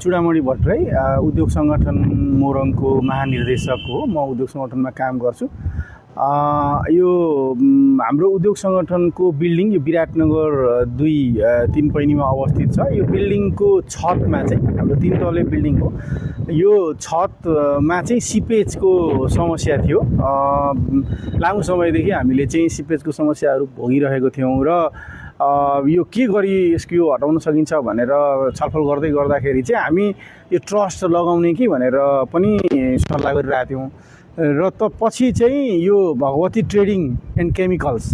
चुडामणि भट्टराई उद्योग सङ्गठन मोरङको महानिर्देशक हो। म उद्योग सङ्गठनमा काम गर्छु। यो हाम्रो उद्योग सङ्गठनको बिल्डिङ यो विराटनगर 2-3 पैनीमा अवस्थित छ। यो बिल्डिङको छतमा चाहिँ हाम्रो 3 तले बिल्डिङ हो। यो छतमा चाहिँ सिपेजको समस्या थियो। लामो समयदेखि हामीले चाहिँ सिपेजको समस्याहरू भोगिरहेको थियौँ र यो के गरी यसको हटाउन सकिन्छ भनेर छलफल गर्दाखेरि चाहिँ हामी यो ट्रस्ट लगाउने कि भनेर पनि सल्लाह गरिरहेका थियौँ र पछि चाहिँ यो भगवती ट्रेडिङ एन्ड केमिकल्स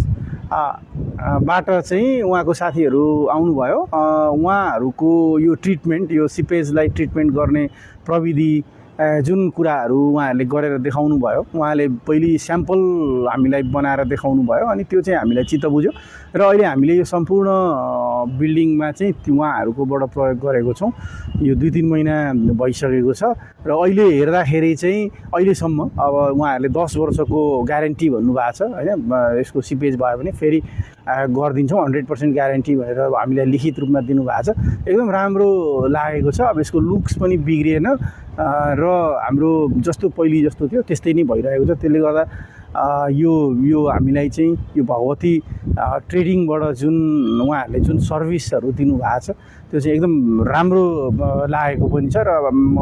बाट चाहिँ उहाँको साथीहरू आउनुभयो। उहाँहरूको यो ट्रिटमेन्ट यो सिपेजलाई ट्रिटमेन्ट गर्ने प्रविधि जुन कुराहरू उहाँहरूले गरेर देखाउनु भयो, उहाँले पहिली स्याम्पल हामीलाई बनाएर देखाउनु भयो अनि त्यो चाहिँ हामीलाई चित्त बुझ्यो र अहिले हामीले यो सम्पूर्ण बिल्डिङमा चाहिँ उहाँहरूकोबाट प्रयोग गरेको छौँ। यो 2-3 महिना भइसकेको छ र अहिले हेर्दाखेरि चाहिँ अहिलेसम्म अब उहाँहरूले 10 वर्षको ग्यारेन्टी भन्नुभएको छ हैन। यसको सिपेज भयो भने फेरि गरिदिन्छौँ 100% ग्यारेन्टी भनेर हामीलाई लिखित रूपमा दिनुभएको छ। एकदम राम्रो लागेको छ। अब यसको लुक्स पनि बिग्रिएन र हाम्रो जस्तो पहिले जस्तो थियो त्यस्तै नै भइरहेको छ। त्यसले गर्दा यो हामीलाई चाहिँ यो भगवती ट्रेडिङबाट जुन उहाँहरूले जुन सर्भिसहरू दिनुभएको छ त्यो चाहिँ एकदम राम्रो लागेको पनि छ र म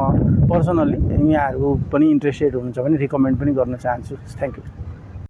पर्सनल्ली यहाँहरू पनि इन्ट्रेस्टेड हुनुहुन्छ भने रिकमेन्ड पनि गर्न चाहन्छु। Thank you.